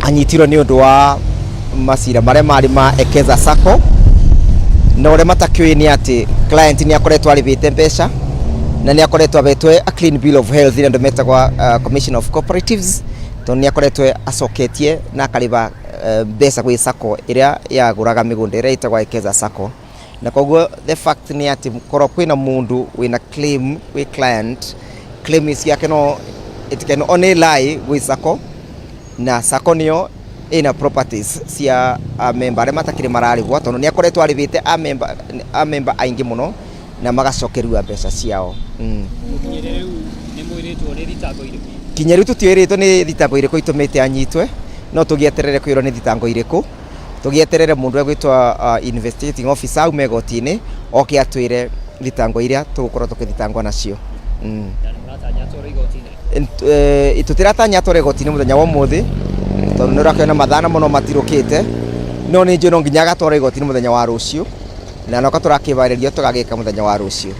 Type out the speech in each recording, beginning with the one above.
Anyitirwo nĩ ũndũ wa macira marĩa marĩ ma Ekeza Sacco, na ũrĩa matakĩũĩ nĩ atĩ client nĩ akoretwo arĩhĩte mbeca na nĩ akoretwo ahetwo a clean bill of health nĩ andũ metagwo Commission of Cooperatives, tondũ nĩ akoretwo acoketie na akarĩha mbeca gwĩ Sacco ĩrĩa yagũraga mĩgũnda ĩrĩa ĩtagwo Ekeza Sacco. Na koguo the fact nĩ atĩ korwo kwĩna mũndũ wĩna claim gwĩ client, claim ciake no it can only lie gwĩ Sacco, na Sacco nĩyo ĩna properties cia amemba arĩa matakĩrĩ mararĩhwo, tondũ nĩ akoretwo arĩhĩte amemba aingĩ mũno na magacokerua mbeca ciao. Mũkinyĩre rĩu nĩ mwĩrĩtwo nĩ thitango irĩkũ? Kinya rĩu tũtiĩrĩtwo nĩ thitango irĩkũ itũmĩte anyitwe, no tũgĩeterere kwĩrwo nĩ thitango irĩkũ. Tũgĩeterere mũndũ egwĩtwo investigating officer aume igoti-inĩ oke atwĩre thitango iria tũgũkorwo tũkĩthitangwo nacio. Na nĩ mũratanya atwarwo igoti-inĩ? Tũtiratanya atwarwo igoti-inĩ mũthenya wa ũmũthĩ, tondũ nĩ ũrakĩona mathana mũno matirũkĩte, no nĩ njũĩ no nginya agatwarwo igoti-inĩ mũthenya wa rũciũ, na noka tũrakĩbarĩria tũgagĩka mũthenya wa rũciũ.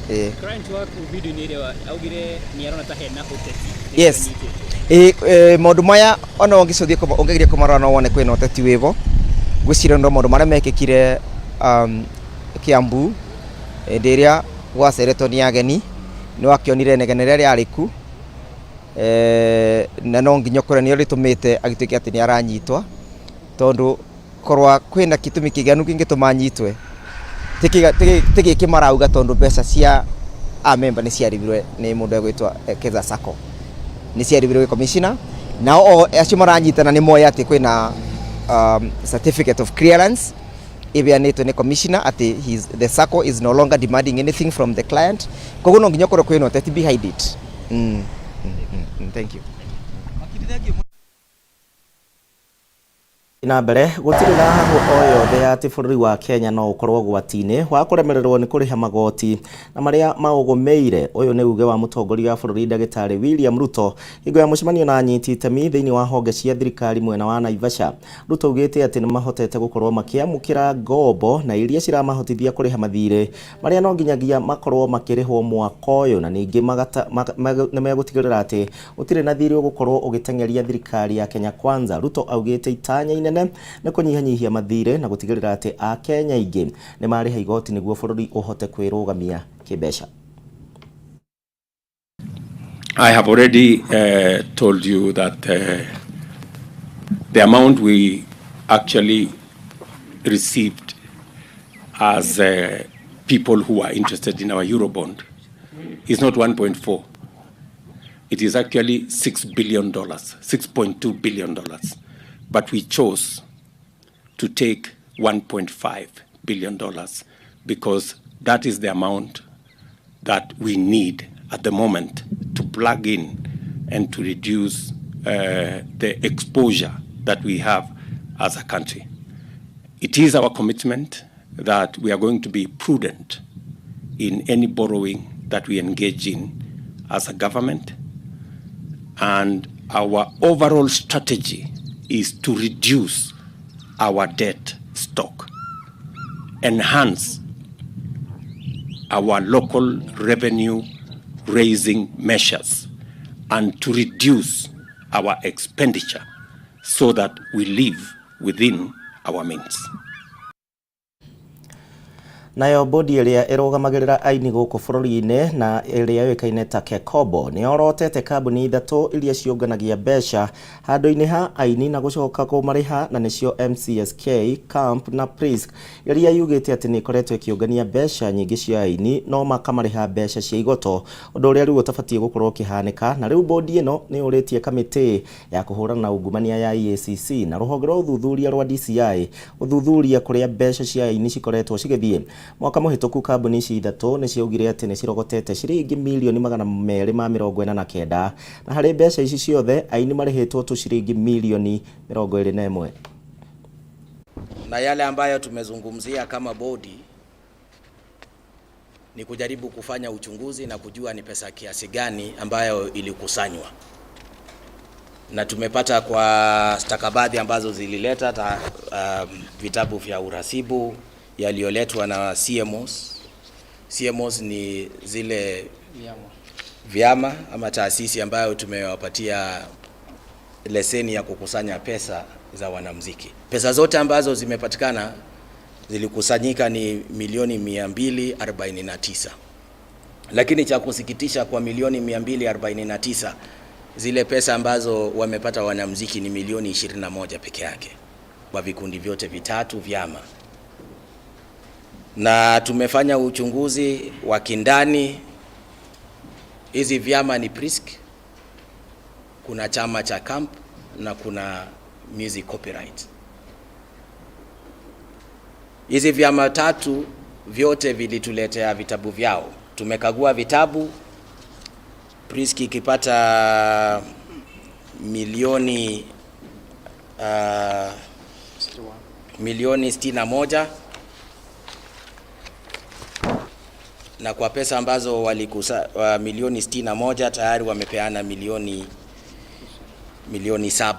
Ĩĩ. Client waku video-inĩ ĩrĩa augire nĩ arona ta hena ũteti. Yes. Ĩ, maũndũ maya ona ũngĩcũthia ũngĩgeria kũmarora no wone kwĩna ũteti wĩho. Ngwĩciria no maũndũ marĩa mekĩkire Kiambu hĩndĩ ĩrĩa gwaceretwo nĩ ageni, nĩ wakĩonire inegene rĩrĩa rĩarĩ ku, na no nginya ũkore nĩrĩo rĩtũmĩte agĩtuĩke atĩ nĩ aranyitwo, tondũ korwa kwĩna gĩtũmi kĩiganu kĩngĩtũma anyitwe ti gĩkĩ marauga, tondũ mbeca cia amemba nĩ ciarĩhirwe nĩ mũndũ egwĩtwo Ekeza Sacco, nĩ ciarĩhirwe gwĩ commissioner, nao o acio maranyitana nĩ moĩ atĩ kwĩna certificate of clearance ĩheanĩtwo nĩ commissioner atĩ the Sacco is no longer demanding anything from the client. Koguo no nginya ũkorwo kwĩna ũteti behind it. Thank you. Na mbere gũtirĩ na hahũ o yothe ya atĩ bũrũri wa Kenya no ũkorwo ũgwati-inĩ wa kũremererwo nĩ kũrĩha magoti na marĩa maũgũmĩire. Ũyũ nĩ uge wa mũtongoria wa bũrũri Ndagĩtarĩ William Ruto hingo ya mũcemanio na anyiti itemi thĩinĩ wa honge cia thirikari mwena wa Naivasha. Ruto augĩte atĩ nĩ mahotete gũkorwo makĩamũkĩra ngombo na iria ciramahotithia kũrĩha mathirĩ marĩa no nginyagia makorwo makĩrĩhwo mwaka ũyũ, na ningĩ nĩ megũtigĩrĩra atĩ gũtirĩ na thirĩ ũgũkorwo ũgĩteng'eria thirikari ya Kenya Kwanza. Ruto augĩte itanya inene nĩ kũnyihanyihia mathirĩ na gũtigĩrĩra atĩ Akenya aingĩ nĩ marĩha igoti nĩguo bũrũri ũhote kwĩrũgamia kĩmbeca. I have already told you that the amount we actually received as people who are interested in our Eurobond is not 1.4. It is actually $6 billion, $6.2 billion. But we chose to take $1.5 billion because that is the amount that we need at the moment to plug in and to reduce the exposure that we have as a country. It is our commitment that we are going to be prudent in any borrowing that we engage in as a government. And our overall strategy is to reduce our debt stock, enhance our local revenue raising measures, and to reduce our expenditure so that we live within our means. Nayo bodi ĩrĩa ĩrũgamagĩrĩra aini gũkũ bũrũri-inĩ na ĩrĩa yũĩkaine ta KECOBO nĩ yorotete kambuni ithatũ iria ciũnganagia mbeca handũ-inĩ ha aini na gũcoka kũmarĩha, na nĩcio MCSK, Camp na Prisk, iria yugĩte atĩ nĩ ikoretwo ĩkĩũngania mbeca nyingĩ cia aini no makamarĩha mbeca cia igoto, ũndũ ũrĩa rĩu ũtabatiĩ gũkorwo ũkĩhanĩka. Na rĩu bodi ĩno nĩ yũrĩtie kamĩtĩ ya kũhũrana na ungumania ya EACC na rũhonge rwa ũthuthuria rwa DCI gũthuthuria kũrĩa mbeca cia aini cikoretwo cigĩthiĩ. Mwaka mũhĩtũku kambuni ici ithatũ nĩ ciaugire atĩ nĩ cirogotete ciringi mirioni 249, na harĩ mbeca ici ciothe aini marĩhĩtwo tu ciringi mirioni 21. Na yale ambayo tumezungumzia kama bodi ni kujaribu kufanya uchunguzi na kujua ni pesa kiasi gani ambayo ilikusanywa, na tumepata kwa stakabadhi ambazo zilileta vitabu vya urasibu yaliyoletwa na CMOs. CMOs ni zile vyama ama taasisi ambayo tumewapatia leseni ya kukusanya pesa za wanamuziki. Pesa zote ambazo zimepatikana zilikusanyika ni milioni 249. Lakini cha kusikitisha, kwa milioni 249, zile pesa ambazo wamepata wanamuziki ni milioni 21 peke yake kwa vikundi vyote vitatu vyama. Na tumefanya uchunguzi wa kindani. Hizi vyama ni Prisk, kuna chama cha Camp na kuna Music Copyright. Hizi vyama tatu vyote vilituletea vitabu vyao. Tumekagua vitabu, Prisk ikipata milioni 61, na kwa pesa ambazo walikusa milioni 61 tayari wamepeana milioni 7,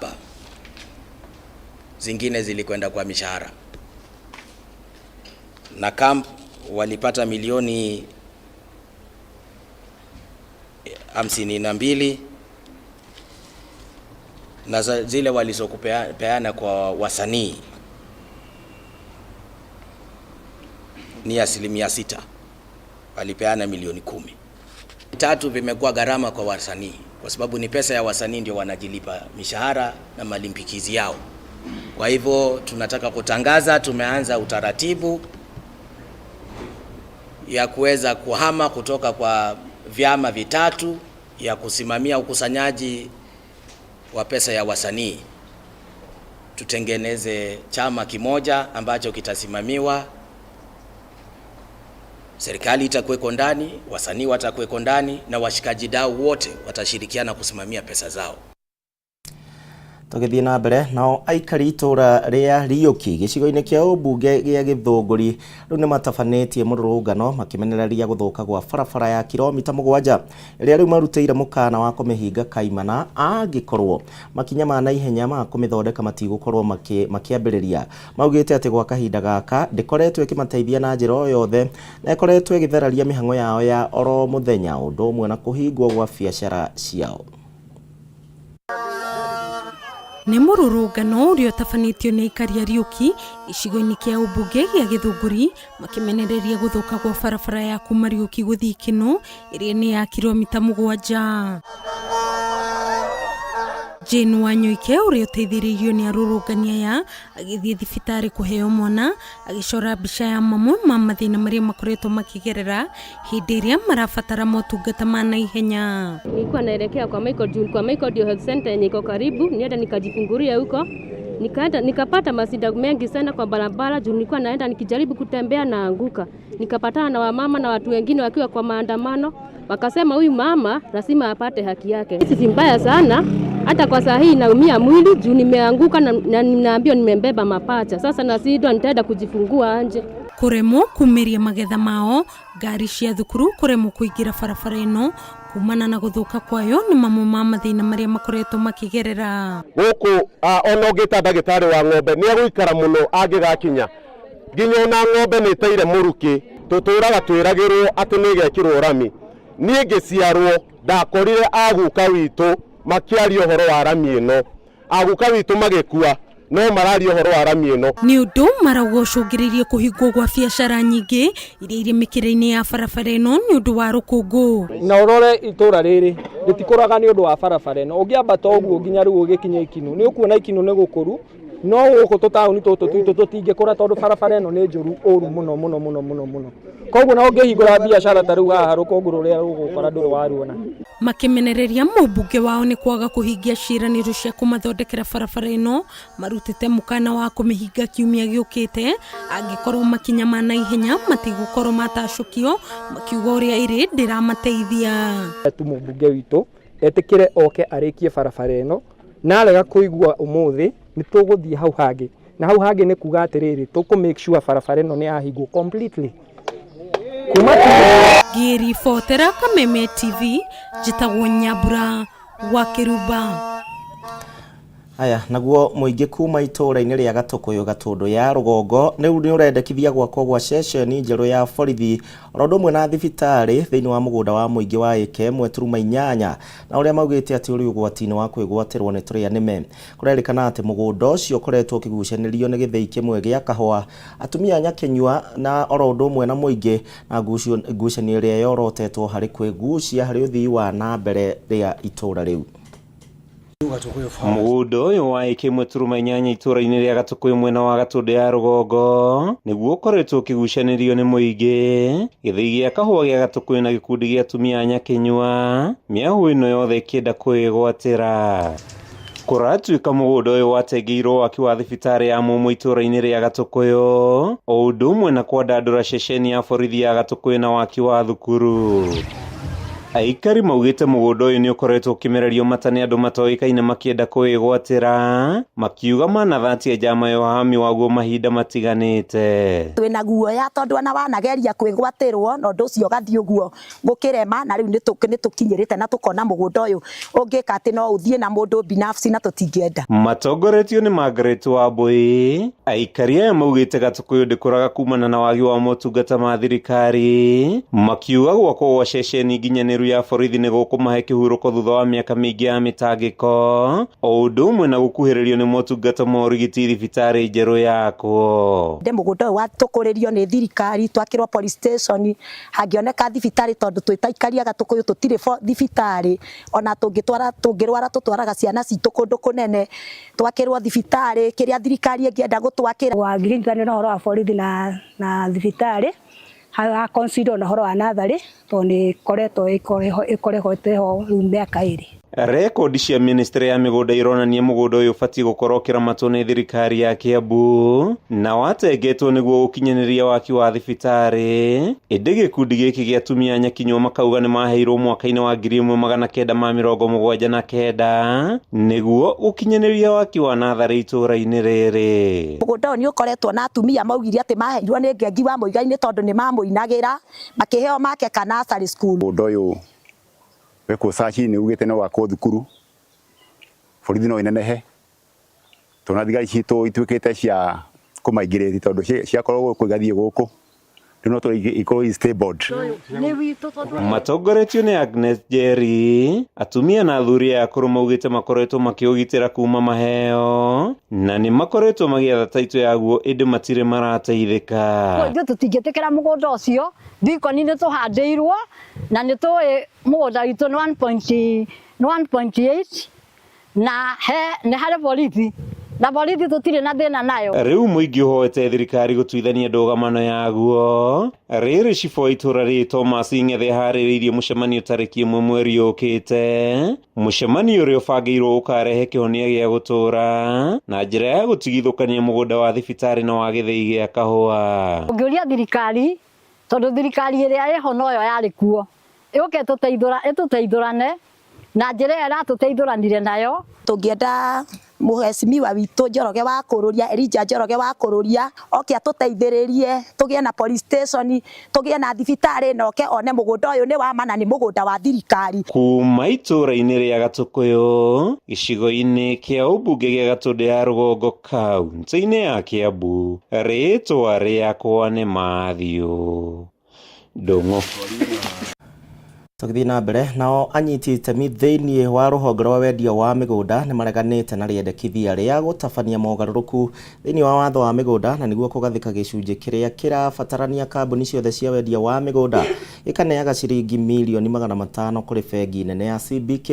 zingine zilikwenda kwa mishahara. Na Camp walipata milioni 52, na zile walizokupeana kwa wasanii ni 6%, walipeana milioni 10. Tatu vimekuwa gharama kwa wasanii, kwa sababu ni pesa ya wasanii ndio wanajilipa mishahara na malimbikizi yao. Kwa hivyo tunataka kutangaza tumeanza utaratibu ya kuweza kuhama kutoka kwa vyama vitatu ya kusimamia ukusanyaji wa pesa ya wasanii. Tutengeneze chama kimoja ambacho kitasimamiwa, serikali itakuweko ndani, wasanii watakuweko ndani, na washikajidau wote watashirikiana kusimamia pesa zao. Tũgĩthiĩ na mbere, nao aikari itũra rĩa Riũki gĩcigo-inĩ kĩa ũmbunge gĩa Gĩthũngũri rĩu nĩ matabanĩtie mũrũrũngano makĩmenereria gũthũka gwa barabara ya kilomita 7 ĩrĩa rĩu marutĩire mũkana wa kũmĩhinga kaimana angĩkorwo makinya ma naihenya ma kũmĩthondeka matigũkorwo makĩambĩrĩria. Maugĩte atĩ gwa kahinda gaka ndĩkoretwo ĩkĩmateithia na njĩra o yothe na ĩkoretwo ĩgĩthararia mĩhang'o yao ya oro mũthenya, ũndũ ũmwe na kũhingwo gwa biacara ciao. Nĩ mũrũrũngano ũrĩa ũtabanĩtio nĩ aikari a Riũki gĩcigo-inĩ kĩa ũmbunge gĩa Gĩthũngũri makĩmenereria gũthũka gwa barabara ya kuma Riũki gũthiĩ Kĩnũ ĩrĩa nĩ ya kilomita 7. Jane Wanyoike ũrĩa ũteithĩrĩirio nĩ arũrũngani aya agĩthiĩ thibitarĩ kũheo mwana agĩcora mbica ya mamwe ma mathĩna marĩa makoretwo makĩgerera hĩndĩ ĩrĩa marabatara motungata ma naihenya. Nilikuwa naelekea kwa Michael June, kwa Michael Dio Health Center yenye iko karibu, nienda nikajifungulia huko. Nikaenda nikapata masida mengi sana kwa barabara juu nilikuwa naenda nikijaribu kutembea naanguka. Nikapatana na wamama na watu wengine wakiwa kwa maandamano, wakasema huyu mama lazima apate haki yake. Sisi mbaya sana, hata kwa saa hii naumia mwili juu nimeanguka na ninaambiwa nimembeba mapacha. Sasa nasindwa nitaenda kujifungua anje. Kuremwo kumiria magetha mao, ngari cia thukuru kuremwo kuingira barabara ĩno kumana na gũthũka kwayo nĩ mamwe ma mathĩna marĩa makoretwo makĩgerera. Gũkũ ona ũngĩta ndagĩtarĩ wa ng'ombe nĩ egũikara mũno angĩgakinya, nginya ona ng'ombe nĩ ĩteire mũrukĩ, tũtũraga twĩragĩrwo atĩ nĩ ĩgekĩrwo rami. Niĩ ngĩciarwo ndakorire aguka witũ makĩaria ũhoro wa rami ĩno, aguka witũ magĩkua no mararia ũhoro wa rami ĩno. Nĩ ũndũ marauga ũcũngĩrĩirie kũhingwo gwa biacara nyingĩ iria irĩ mĩkĩra-inĩ ya barabara ĩno nĩ ũndũ wa rũkũngũ. Na ũrore itũra rĩrĩ rĩtikũraga nĩ ũndũ wa barabara ĩno, ũngĩambata ũguo nginya rĩu ũgĩkinya Ikinũ nĩ ũkuona Ikinũ nĩ gũkũru, no gũkũ tũtaũni tũtũ twitũ tũtingĩkũra tondũ barabara ĩno nĩ njũru ũru mũno mũno mũno mũno mũno. Koguo na ũngĩhingũra biacara ta rĩu haha rũkũngũ rũrĩa rũgũkora ndũrĩ waruona. Makĩmenereria mũmbunge wao nĩ kwaga kũhingia ciĩranĩro cia kũmathondekera barabara ĩno, marutĩte mũkana wa kũmĩhinga kiumia gĩũkĩte angĩkorwo makinya ma naihenya matigũkorwo matacũkio, makiuga ũrĩa ĩrĩ ndĩramateithia. Tu mũmbunge witũ etĩkĩre oke arĩkie barabara ĩno, na arega kũigua ũmũthĩ nĩ tũgũthiĩ hau hangĩ, na hau hangĩ nĩ kuga atĩrĩrĩ tũkũ make sure barabara ĩno nĩ yahingwo completely. Ngĩribotera Kameme TV, njĩtagwo Nyambura wa Kĩrumba. Aya naguo mũingĩ kuma itũũra-inĩ rĩa Gatũkũyũ Gatũndũ ya rũgongo rĩu nĩ ũrendekithia gwakwo gwa ceceni njerũ ya borithi oro ũndũ ũmwe na thibitarĩ thĩinĩ wa mũgũnda wa mũingĩ wa ĩka 1.8 na ũrĩa maugĩte atĩ ũrĩ ũgwati-inĩ wa kwĩgwatĩrwo nĩ tũrĩa nĩme. Kũrerĩkana atĩ mũgũnda ũcio ũkoretwo ũkĩgucanĩrio nĩ gĩthĩi kĩmwe gĩa kahũa, atumia a Nyakĩnyua na oro ũndũ ũmwe na mũingĩ na ngucanio ĩrĩa yorotetwo harĩ kwĩgucia harĩ ũthii wa na mbere rĩa itũũra rĩu. Mũgũnda ũyũ wa ĩka 1.8 itũũra-inĩ rĩa Gatũkũyũ mwena wa Gatũndũ ya rũgongo nĩguo ũkoretwo ũkĩgucanĩrio nĩ mũingĩ, gĩthĩi gĩa kahũa gĩa Gatũkũyũ na gĩkundi gĩa atumia a Nyakĩnyua, mĩahũ ĩno yothe ĩkĩenda kwĩgwatĩra. Kũratuĩka mũgũnda ũyũ watengeirwo waki wa thibitarĩ ya Mũmũ itũũra-inĩ rĩa Gatũkũyũ o ũndũ ũmwe na kwandandũra ceceni ya borithi ya Gatũkũyũ na waki wa thukuru. Aikari maugĩte mũgũnda ũyũ nĩ ũkoretwo ũkĩmererio mata nĩ andũ matoĩkaine makĩenda kũwĩgwatĩra, makiuga manathatia njama ya ũhami waguo mahinda matiganĩte. Twĩna guoya tondũ ona wanageria kwĩgwatĩrwo na ũndũ ũcio ũgathiĩ ũguo gũkĩrema, na rĩu nĩ tũkinyĩrĩte na tũkona mũgũnda ũyũ ũngĩka atĩ no ũthiĩ na mũndũ binafsi na tũtingĩenda. Matongoretio nĩ Margaret Wambui, aikari aya maugĩte Gatũkũyũ ndĩkũraga kumana na wagi wa motungata ma thirikari, makiuga gwakwo gwa ceceni nginyanĩru ya borithi nĩ gũkũmahe kĩhurũko thutha wa mĩaka mĩingĩ ya mĩtangĩko o ũndũ ũmwe na gũkuhĩrĩrio nĩ motungata ma ũrigiti thibitarĩ njerũ yakwo. Ndĩ mũgũnda ũyũ watũkũrĩrio nĩ thirikari twakĩrwo police station hangĩoneka thibitarĩ tondũ twĩ ta aikari a Gatũkũyũ tũtirĩ thibitarĩ ona tũngĩtwara tũngĩrwara tũtwaraga ciana citũ kũndũ kũnene twakĩrwo thibitarĩ kĩrĩa thirikari ĩngĩenda gũtwakĩra. Wangĩringithania na ũhoro wa borithi na thibitarĩ ha consider na ũhoro wa natharĩ tondũ nĩ ĩkoretwo ĩkoretwo ho rĩu mĩaka 2. Rekondi cia ministry ya mĩgũnda ironania mũgũnda ũyũ ũbatiĩ gũkorwo ũkĩramatwo nĩ thirikari ya Kiambu na watengetwo nĩguo gũkinyanĩria waki wa thibitarĩ, ĩndĩ gĩkundi gĩkĩ gĩa atumia a Nyakinyua makauga nĩ maheirwo mwaka-inĩ wa 1979 nĩguo gũkinyanĩria waki wa natharĩ itũũra-inĩ rĩrĩ. Mũgũnda ũyũ nĩ ũkoretwo na atumia maugire atĩ maheirwo nĩ Ngengi wa Mũigai-inĩ tondũ nĩ mamũinagĩra makĩheo make ka nursery school. Mũgũnda ũyũ wekwo search nĩ ugĩte no wakwo thukuru, borithi no inenehe tondũ thigari citũ ituĩkĩte cia kũmaingĩrĩria tondũ ciakorwo gũkũ igathiĩ gũkũ rĩu no ikorwo i stable. Matongoretio nĩ Agnes Jerry, atumia na athuri aya akũrũ maugĩte makoretwo makĩũgitĩra kuma maheo na nĩ makoretwo magĩetha taitũ yaguo ĩndĩ matirĩ marateithĩka. Ithuĩ tũtingĩtĩkĩra mũgũnda ũcio, thikoni nĩ tũhandĩirwo na nĩ tũĩ mũgũnda witũ nĩ 1.8 na nĩ harĩ borithi na borithi tũtirĩ na thĩna nayo. Rĩu mũingĩ ũhoete thirikari gũtuithania ndũgamano yaguo. Rĩrĩ cibũ wa itũũra rĩrĩ Thomas Ng'ethe aharĩrĩirie mũcemanio tarĩki 1 mweri ũkĩte, mũcemanio ũrĩa ũbangĩirwo ũkarehe kĩhonia gĩa gũtũũra na njĩra ya gũtigithũkania mũgũnda wa thibitarĩ na wa gĩthĩi gĩa kahũa. Ũngĩũria thirikari tondũ thirikari ĩrĩa ĩho noyo yarĩ kuo ĩũke ĩtũteithũrane na njĩra ĩrĩa ĩratũteithũranire nayo. Tũngĩenda mũhecimiwa witũ Njoroge wa Kũrũria, Elijah Njoroge wa Kũrũria oke atũteithĩrĩrie tũgĩe na police station, tũgĩe na thibitarĩ na oke one mũgũnda ũyũ nĩ wa ma na nĩ mũgũnda wa thirikari. Kuma itũũra-inĩ rĩa Gatũkũyũ gĩcigo-inĩ kĩa ũmbunge gĩa Gatũndũ ya rũgongo kaunti-inĩ ya Kiambu, rĩtwa rĩakwa nĩ Matthew Ndung'u. Tũgĩthiĩ na mbere nao anyiti itemi thĩinĩ wa rũhonge rwa wendia wa mĩgũnda nĩ mareganĩte na rĩendekithia rĩa gũtabania mogarũrũku thĩinĩ wa watho wa mĩgũnda na nĩguo kũgathĩka gĩcunjĩ kĩrĩa kĩrabatarania kambuni ciothe cia wendia wa mĩgũnda ĩkaneaga ciringi mirioni 500 kũrĩ bengi nene ya CBK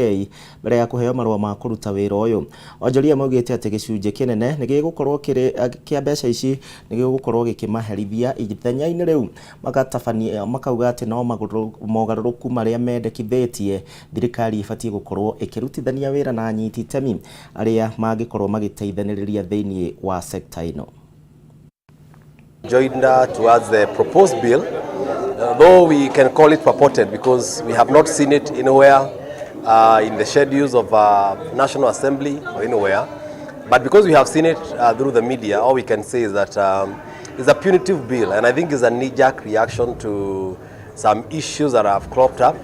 mbere ya kũheo marũa ma kũruta wĩra ũyũ. Onjoria maugĩte atĩ gĩcunjĩ kĩnene nĩ gĩgũkorwo kĩrĩ kĩa mbeca ici nĩ gĩgũkorwo gĩkĩmaherithia ithenya-inĩ rĩu magatabania makauga atĩ no mogarũrũku marĩa mendekithĩtie thirikari ibatiĩ gũkorwo ĩkĩrutithania wĩra na anyiti itemi arĩa mangĩkorwo magĩteithanĩrĩria thĩinĩ wa sekta ĩno. Joined towards the proposed bill, though we can call it purported because we have not seen it anywhere in the schedules of National Assembly or anywhere. But because we have seen it through the media, all we can say is that it's a punitive bill, and I think it's a knee-jerk reaction to some issues that have cropped up.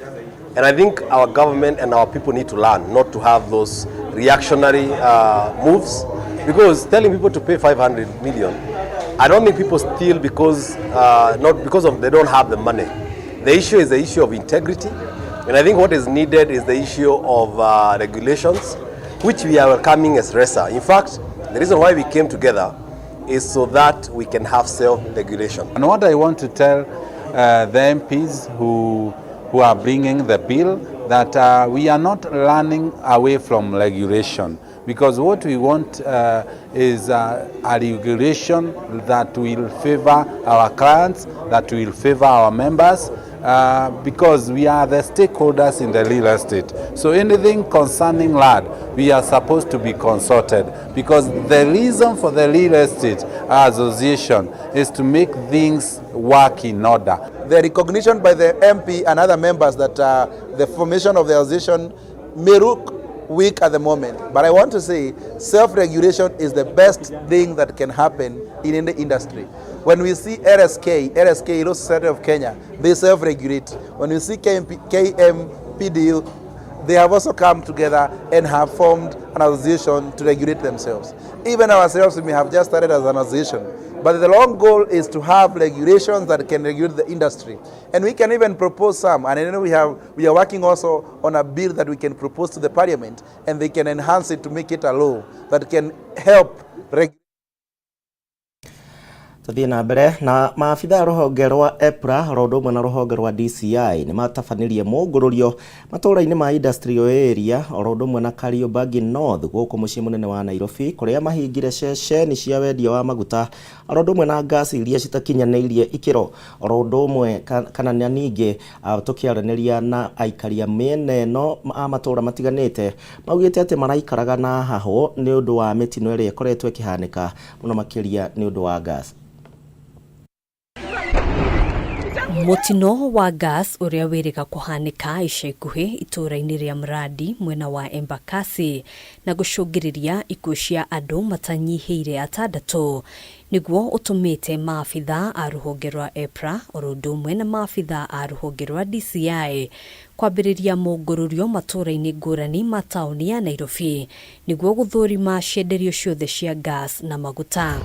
And I think our government and our people need to learn not to have those reactionary moves, because telling people to pay 500 million, I don't think people steal because not because of they don't have the money. The issue is the issue of integrity, and I think what is needed is the issue of regulations, which we are welcoming as RESA. In fact, the reason why we came together is so that we can have self-regulation. And what I want to tell the MPs who are bringing the bill, that we are not running away from regulation, because what we want is a regulation that will favor our clients, that will favor our members, because we are the stakeholders in the real estate. So anything concerning land, we are supposed to be consulted, because the reason for the real estate association is to make things work in order. The recognition by the MP and other members that the formation of the association may look weak at the moment, but I want to say self-regulation is the best thing that can happen in any industry. When we see RSK, Law Society of Kenya, they self-regulate. When we see KMPDU, they have also come together and have formed an association to regulate themselves. Even ourselves, we may have just started as an association, but the long goal is to have regulations that can regulate the industry. And we can even propose some. And I know we are working also on a bill that we can propose to the parliament, and they can enhance it to make it a law that can help regulate. Tuthiĩ na mbere na maabitha a rũhonge rwa EPRA oro ũndũ ũmwe na rũhonge rwa DCI nĩ matabanirie mũngũrũrio matũũra-inĩ ma industrial area oro ũndũ ũmwe na Kariobangi North gũkũ mũciĩ mũnene wa Nairobi, kũrĩa mahingire ceceni cia wendia wa maguta oro ũndũ ũmwe na ngasi iria citakinyanĩirie ikĩro oro ũndũ ũmwe kana na ningĩ. Tũkĩaranĩria na aikari a mĩena ĩno a matũũra matiganĩte, maugĩte atĩ maraikaraga na hahũ nĩ ũndũ wa mĩtino ĩrĩa ĩkoretwo ĩkĩhanĩka mũno makĩria nĩ ũndũ wa ngasi. Mũtino wa gas ũrĩa wĩrĩga kũhanĩka ica ikuhĩ itũũra-inĩ rĩa Mradi mwena wa Embakasi na gũcũngĩrĩria ikuũ cia andũ matanyihĩire atandatũ nĩguo ũtũmĩte maabitha a rũhonge rwa EPRA oro ũndũ ũmwe na maabitha a rũhonge rwa DCI kwambĩrĩria mũngũrũrio matũũra-inĩ ngũrani ma taũni ya Nairobi nĩguo gũthũrima cienderio ciothe cia gas na maguta.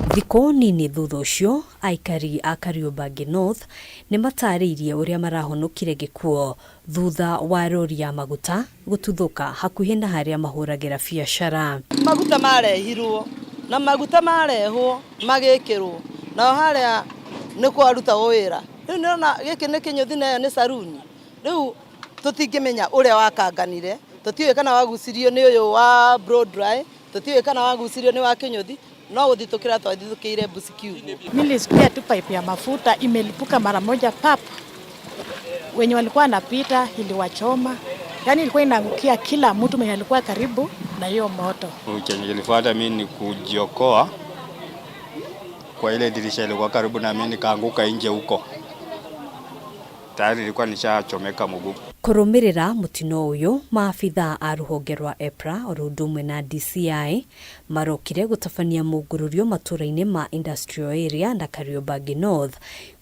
Thikũ nini thutha ũcio, aikari a Kariobangi North nĩ matarĩirie ũrĩa marahonokire gĩkuũ thutha wa rori ya maguta gũtuthũka hakuhĩ na harĩa mahũragĩra biacara. Maguta marehirwo na maguta marehwo magĩkĩrwo nao harĩa nĩ kwarutagwo wĩra. Rĩu nĩrona gĩkĩ nĩ kĩnyũthi na ĩyo nĩ saruni. Rĩu tũtingĩmenya ũrĩa wakanganire, tũtiũĩ kana wagucirio nĩ ũyũ wa blow dry, tũtiũĩ kana wagucirio nĩ wa kĩnyũthi, no gũthitũkĩra twathitũkĩire mbuci kiugũ. Nilisikia tu pipe ya mafuta imelipuka mara moja pap. Wenye walikuwa wanapita iliwachoma. Yaani ilikuwa inaangukia kila mtu mwenye alikuwa karibu na hiyo moto. Chenye kilifuata mimi ni kujiokoa kwa ile dirisha ilikuwa karibu na mimi, nikaanguka nje huko. Tayari nilikuwa nishachomeka mguu. Kũrũmĩrĩra mũtino ũyũ, maabitha a rũhonge rwa EPRA oro ũndũ ũmwe na DCI marokire gũtabania mũngũrũrio matũũra-inĩ ma industrial area na Kariobangi North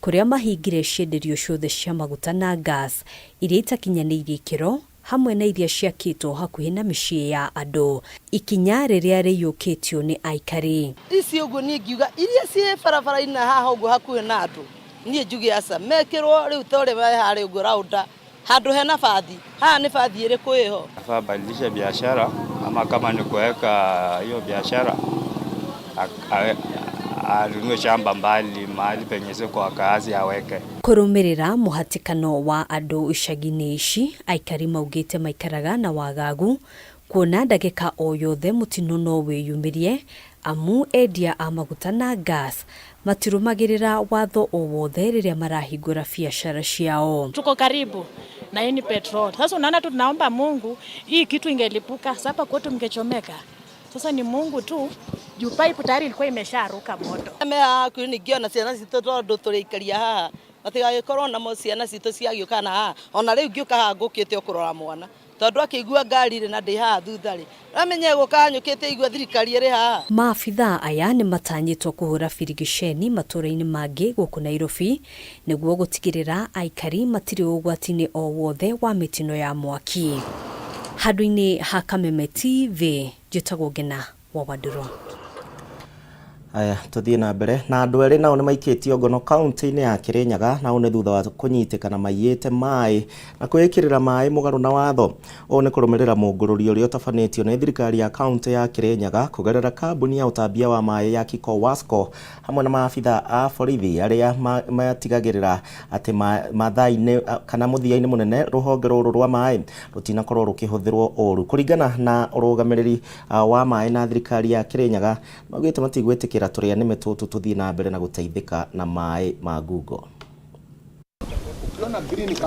kũrĩa mahingire cienderio ciothe cia maguta na gas iria itakinyanĩirie ikĩro hamwe na iria ciakĩtwo hakuhĩ na mĩciĩ ya andũ, ikinya rĩrĩa rĩiyũkĩtio nĩ aikari. Ici ũguo niĩ ngiuga iria ciĩ barabara-inĩ na haha ũguo hakuhĩ na andũ, niĩ njuge aca mekĩrwo rĩu ta ũrĩa me harĩa ũguo raunda handũ hena bathi, haha nĩ bathi ĩrĩkũ ĩho. Nafaa badilisha biashara ama kama ni kuweka hiyo biashara anunue shamba mbali mahali penye sio kwa wakazi aweke. Kũrũmĩrĩra mũhatĩkano wa andũ icagi-inĩ ici, aikari maugĩte maikaraga na wagagu kuona ndagĩka o yothe mũtino no wĩyumĩrie amu endia a maguta na gas matirũmagĩrĩra watho o wothe rĩrĩa marahingũra biacara ciao. Tuko karibu na hii ni petrol. Sasa unaona tu tunaomba Mungu hii kitu ingelipuka sasa kwetu mngechomeka. Sasa ni Mungu tu juu pipe tayari ilikuwa imesharuka moto. Me haha hakuhĩ ningĩona ciana citũ tondũ tũrĩikaria haha matigagĩkorwo namo ciana citũ ciagĩũka na haha ona rĩu ngĩũka haha ngũkĩte o kũrora mwana tondũ akĩigua ngari rĩ na ndĩ haha thutha rĩ amenye gũka nyũkĩte igua thirikari ĩrĩ haha. Maabitha aya nĩ matanyĩtwo kũhũra birigiceni matũũra-inĩ mangĩ gũkũ Nairobi nĩguo gũtigĩrĩra aikari matirĩ ũgwati-inĩ o wothe wa mĩtino ya mwaki. Handũ-inĩ ha Kameme TV, njĩtagwo Ngena wa Wandũrũ. Aya, tũthiĩ na mbere na andũ erĩ nao nĩ maikĩtio ngono kaunti-inĩ ya Kirinyaga, na ũũ nĩ thutha wa kũnyitĩkana maiyĩte maĩ na kwĩĩkĩrĩra maĩ mũgarũ na watho. Ũũ nĩ kũrũmĩrĩra mũngũrũrio ũrĩa ũtabanĩtio nĩ thirikari ya kaunti ya Kirinyaga kũgerera kambuni ya ũtambia wa maĩ ya Kiko Wasco hamwe na maabitha a borithi arĩa matigagĩrĩra atĩ mathaa-inĩ kana mũthia-inĩ mũnene rũhonge rũrũ rwa maĩ rũtinakorwo rũkĩhũthĩrwo ũru. Kũringana na ũrũgamĩrĩri wa maĩ na thirikari ya Kirinyaga, maugĩte matigwĩtĩkĩra tũrĩa nĩme tũtũ tũthiĩ na mbere na gũteithĩka na maĩ ma ngungo.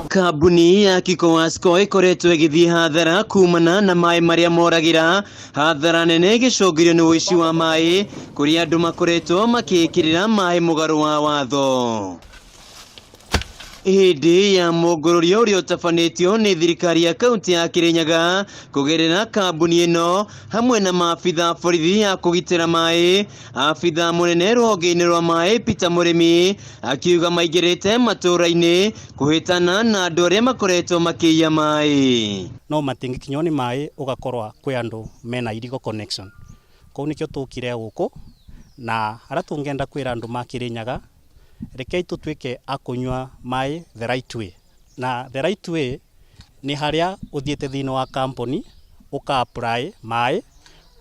Kambuni ya Kiko Wasco ĩkoretwo ĩgĩthiĩ hathara kumana na maĩ marĩa moragĩra, hathara nene ĩgĩcũngĩrĩrio nĩ ũici wa maĩ kũrĩa andũ makoretwo makĩĩkĩrĩra maĩ mũgarũ wa watho. Hĩndĩ ya mũngũrũrio ũrĩa ũtabanĩtio nĩ thirikari ya kaunti ya Kirinyaga kũgerera kambuni ĩno hamwe na maabitha borithi ya kũgitĩra maĩ, abitha mũnene rũhonge-inĩ rwa maĩ Peter Mũrĩmi akiuga maingĩrĩte matũũra-inĩ kũhĩtana na andũ arĩa makoretwo makĩiya maĩ. No matingĩkinywo nĩ maĩ ũgakorwa kwĩ andũ mena illegal connection. Kũu nĩkĩo tũkire gũkũ na harĩa tũngĩenda kwĩra andũ ma Kirinyaga, rekei tũtuĩke a kũnyua maĩ the right way. Na the right way nĩ harĩa ũthiĩte thĩinĩ wa company ũka apply maĩ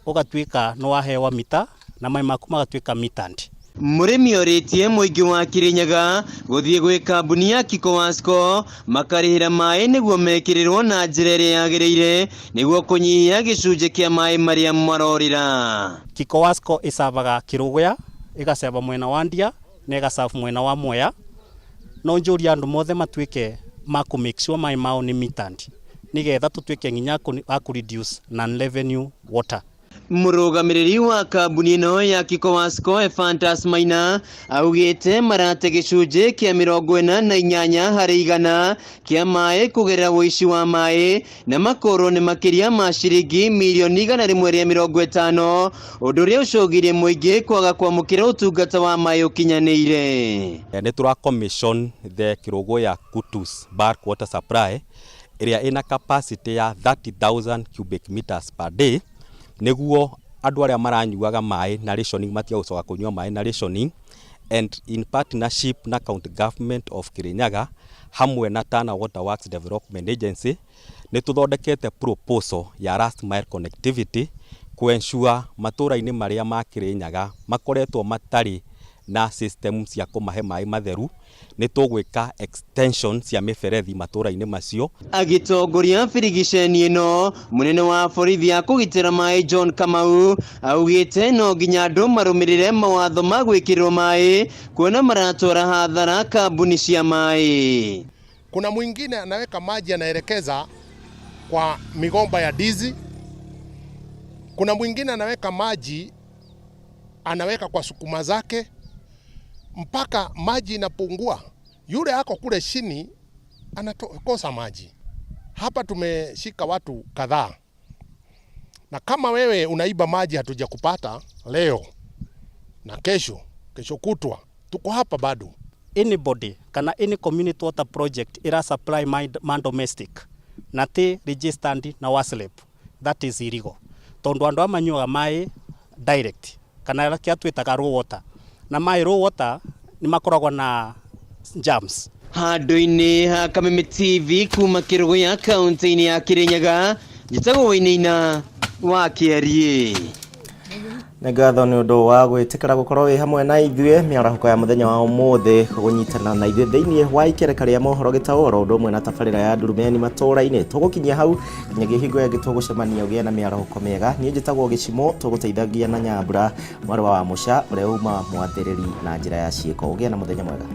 ũgatuĩka nĩ wahewa mita na maĩ maku magatuĩka metered. Mũrĩmi orĩtie mũingĩ wa Kirinyaga gũthiĩ gwĩ kambuni ya Kiko Wasco makarĩhĩra maĩ nĩguo mekĩrĩrwo na njĩra ĩrĩa yagĩrĩire nĩguo kũnyihia gĩcunjĩ kĩa maĩ marĩa marorĩra. Kiko Wasco ĩcavaga Kĩrũgũya, ĩgacaba mwena wa Ndia na ĩgacabu mwena wa Mwea. No njũrie andũ mothe matuĩke ma kũ make sure maĩ mao nĩ metered nĩgetha tũtuĩke nginya a kũ reduce non revenue water. Mũrũgamĩrĩri wa kambuni ĩno ya Kiko Wasco Ephantus Maina augĩte marate gĩcunjĩ kĩa 48 harĩ igana kĩa maĩ kũgerera ũici wa maĩ na makorwo nĩ makĩria ma ciringi mirioni 150, ũndũ ũrĩa ũcũngĩrĩirie mũingĩ kwaga kwamũkĩra ũtungata wa maĩ ũkinyanĩire. Nĩ tũra commission the Kĩrũgũya Kutus bulk water supply ĩrĩa ĩna capacity ya 30,000 cubic meters per day nĩguo andũ arĩa maranyuaga maĩ na rationing matige gũcoka kũnyua maĩ na rationing, and in partnership na county government of Kirinyaga hamwe na Tana Water Works Development Agency nĩ tũthondekete proposal ya last mile connectivity kũ ensure matũra-inĩ marĩa ma Kirinyaga makoretwo matarĩ na system cia kũmahe maĩ matheru nĩ tũgwĩka extension cia mĩberethi matũra-inĩ macio. Agĩtongoria birigiceni ĩno, mũnene wa borithi ya kũgitĩra maĩ John Kamau augĩte no nginya andũ marũmĩrĩre mawatho ma gwĩkĩrĩrwo maĩ kuona maratwara hathara kambuni cia maĩ. Kuna mwingine anaweka maji anaelekeza kwa migomba ya ndizi. Kuna mwingine anaweka maji anaweka kwa sukuma zake mpaka maji inapungua. Yule ako kule chini anakosa maji. Hapa tumeshika watu kadhaa, na kama wewe unaiba maji hatujakupata leo na kesho, kesho kutwa tuko hapa bado. Anybody kana any community water project ira supply man domestic na ti registered na WASLEB, that is illegal, tondu andu amanyuaga mai direct kana kia twitaga raw water, na mai raw water ni makoragwo na germs. Handũ-inĩ ha Kameme TV kuma Kĩrũgũya kaunti-inĩ ya Kirinyaga, njĩtagwo Wainaina wa Kĩariĩ. Nĩ ngatho nĩ ũndũ wa gwĩtĩkĩra gũkorwo wĩ hamwe na ithuĩ mĩarahũko ya mũthenya wa ũmũthĩ, kũnyitana na ithuĩ thĩinĩ wa ikereka rĩa mohoro gĩtaũ oro ũndũ ũmwe na tabarĩra ya ndurumeni matũũra-inĩ. Tũgũkinyia hau nginyagia hingo ĩngĩ tũgũcemania. Ũgĩe na mĩarahũko mĩega. Niĩ njĩtagwo Gĩcimo, tũgũteithagia na Nyambura mwarĩ wa Mũca ũrĩa uma mwathĩrĩri na njĩra ya ciĩko. Ũgĩe na mũthenya mwega.